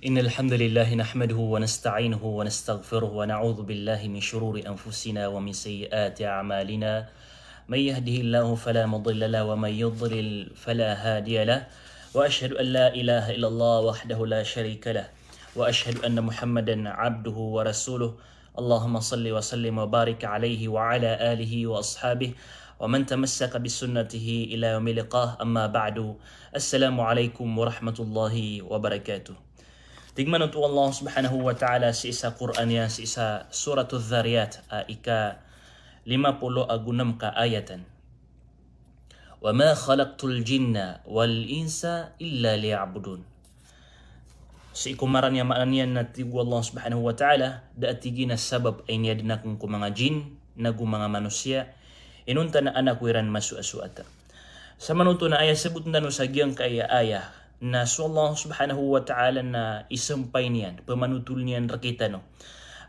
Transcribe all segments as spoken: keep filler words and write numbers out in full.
إن الحمد لله نحمده ونستعينه ونستغفره ونعوذ بالله من شرور أنفسنا ومن سيئات أعمالنا. من يهده الله فلا مضل له ومن يضلل فلا هادي له. وأشهد أن لا إله إلا الله وحده لا شريك له. وأشهد أن محمدا عبده ورسوله. اللهم صل وسلم وبارك عليه وعلى آله وأصحابه ومن تمسك بسنته إلى يوم اللقاء. أما بعد. السلام عليكم ورحمة الله وبركاته. Tig man oto o Allah subhanahu wa ta'ala sii sa Qur'an iyan, sii sa Suratudh Dhariyat, a ika lima polo ago nem ka ayatan. "Wa ma khalaqtul jinna wal insa illa liya'budun." Sii ko maran iyan, maana niyan na tig o Allah subhanahu wa ta'ala, da a tig iyan a sabap a iniadn akn ko manga jin nago manga manosiya, inonta na an ako iran masoasoata. Samanoto na aya sabotn tano sa giyangkaya aya, na so Allah subhanahu wa ta'ala na isampay niyan, pmanotol iyan rktano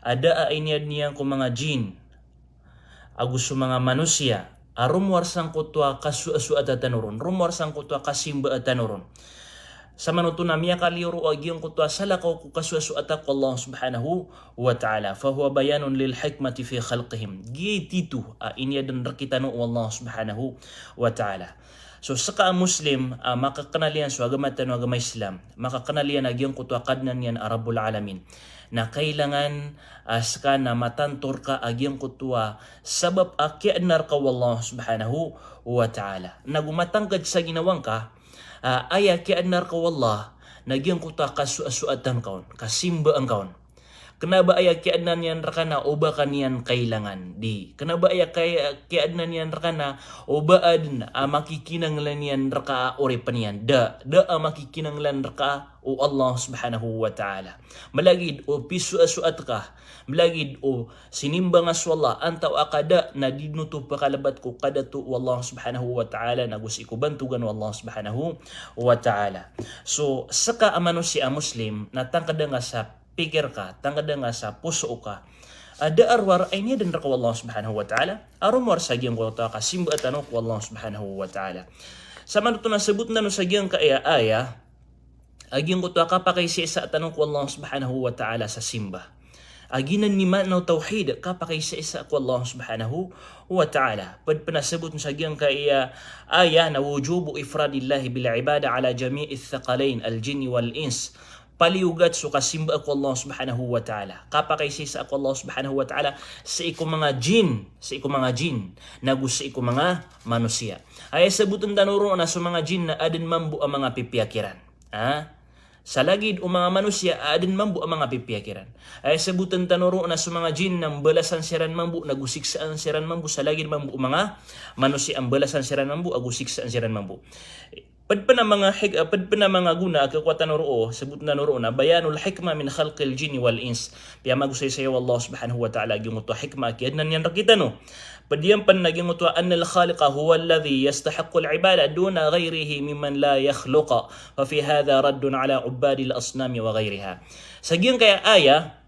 a da a iniadn iyan ko manga jin ago so manga manosiya a romowar sangkoto a kasoasoata tano ron, romowar sangkoto a kasimbaa tano ron. Samanoto na miyakaliyo roo a giyangkoto a salakaw ko kasoasoata ko Allah subhanahu wa ta'ala. Fahuwa bayanun lil hikmati fi khalqihim. Giya i tito a iniadn rktano o Allah subhanahu wa ta'ala. So ska a Muslim a makaknal iyan so agama tano a agama Islam, makaknal iyan a giyangkoto a Kadnan iyan a Rabbul Alamin, na kailangan a ska na matanto rka a giyangkoto a sabap a kiyaadna rka o Allah subhanahu wa ta'ala. Nago matangkd sa ginawa ngka a aya kiyaadna rka o Allah na giyangkoto a kasoasoatan ka on, kasimbaan ka on. Kna ba aya kiyaadna niyan rka na o ba ka niyan kailangan, di. Kna ba aya kay-, kiyaadna niyan rka na o ba adn a makikinanglan iyan rka a oripn iyan, da. Da a makikinanglan rka o Allah subhanahu wa ta'ala. Malagid o pisoasoat ka, malagid o sinimba nga so Allah, antawaa ka da, na di dn oto pkalbat ko kadato o Allah subhanahu wa ta'ala nago sii ko bantogan o Allah subhanahu wa ta'ala. So ska a manosiya a Muslim na tangkda nga sa pikir ka, tangkda nga sa poso ka a da a rowar a iniadn rka o Allah subhanahu wa ta'ala a romowar sa giyangkoto a kasimbaa tano ko Allah subhanahu wa ta'ala. Samanoto na sabotn tano sa giyangkaya aya a giyangkoto a kapakaisaisa tano ko Allah subhanahu wa ta'ala sa simba. A giyanan i maana o tawhid, kapakaisaisa ko Allah subhanahu wa ta'ala. Pd pn a sabotn sa giyangkaya aya na wujubu ifradillahi bil ibadah ala jami'ith thaqalayn, al jinni wal ins. Paliyogat so kasimbaa ko Allah subhanahu wa ta'ala, kapakaisaisa ko Allah subhanahu wa ta'ala sii ko manga jin, sii ko manga jin nago sii ko manga manosiya. Aya sabotn tano roo na so manga jin na adn mambo a manga pipiya kiran. Ha? Sa lagid o manga manosiya a adn mambo a manga pipiya kiran. Aya sabotn tano roo na so manga jin na mbalasan siran mambo nago siksaan siran mambo, sa lagid mambo o manga manosiya a mbalasan siran mambo ago siksaan siran mambo. Pd pn a manga hik-, pd pn a manga gona a khakowa tano roo, sabotn tano roo na bayanul hikmah min khalqil jinni wal ins. Piyamagosaysay o Allah subhanahu wa ta'ala a giyangkoto a hikmah a kiyaadna niyan rktano. Pd iyan pn a giyangkoto a annal khaliqa huwalladhi yastahiqqul ibadah duna ghayrihi mimman la yakhluq. Fa fi hadha raddun ala ubbadil asnami wa ghayriha. Sa giyangkaya aya,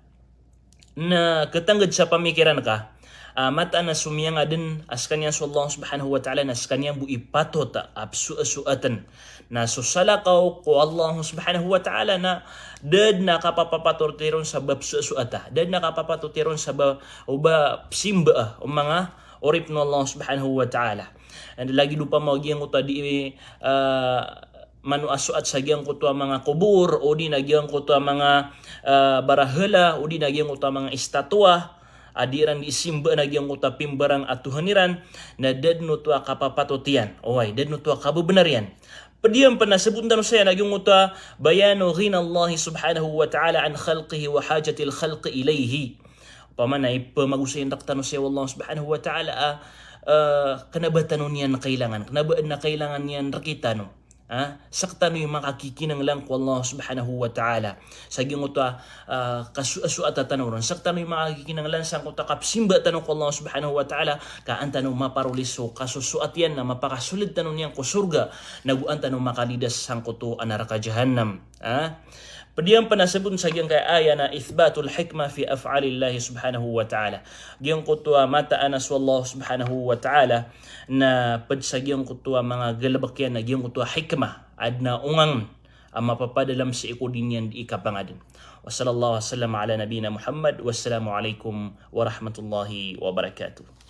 na ktangkd sa pamikiran ka a mataan a so miyangadn a skaniyan so Allah subhanahu wa ta'ala na skaniyan bo i patot a psoasoatn. Na so salakaw ko Allah subhanahu wa ta'ala na da dn a kapapapatoti ron sa ba psoasoata, da dn a kapapatoti ron sa ba, o ba psimbaa o manga oripn o Allah subhanahu wa ta'ala. And lagid opama o giyangkoto a di, ah, manoasoat sa giyangkoto a manga kobor, odi na giyangkoto a manga, ah, barahala, odi na giyangkoto a manga istatua a di iran di simba na giyangkoto a pimbarang a tohan iran, na da dn oto a kapapatot iyan. Oway, da dn oto a kababnar iyan. Pd iyan pn a sabotn tano saya na giyangkoto a bayanu ghinallahi subhanahu wa ta'ala an khalqihi wa hajatil khalqi ilayhi. Opama na ipamagosayn rktano saya o Allah subhanahu wa ta'ala a, ah, kna ba tano niyan kailangan, kna ba adn a kailangan iyan rktano. Ha? Sktano i makakikinanglan ko Allah subhanahu wa ta'ala sa giyangkoto a, ah, kasoasoata tano ron. Sktano i makakikinanglan sangkoto a kapsimba tano ko Allah subhanahu wa ta'ala, ka an tano maparoli so kasosoat iyan na mapakasold tano niyan ko sorga, nago an tano makalidas sangkoto a naraka jahannam. Ha? Pd iyan pn a sabotn sa giyangkaya aya na ithbatul hikmah fi af'alillahi subhanahu wa ta'ala. Giyangkoto a mataan a so Allah subhanahu wa ta'ala na pd sa giyangkoto a manga galbk iyan na giyangkoto a hikmah. Adn a ongangn a mapapadalm sii ko di niyan di kapangaden. Wa sallallahu wa sallam ala nabiyyina Muhammad. Wassalamu alaikum warahmatullahi wabarakatuh.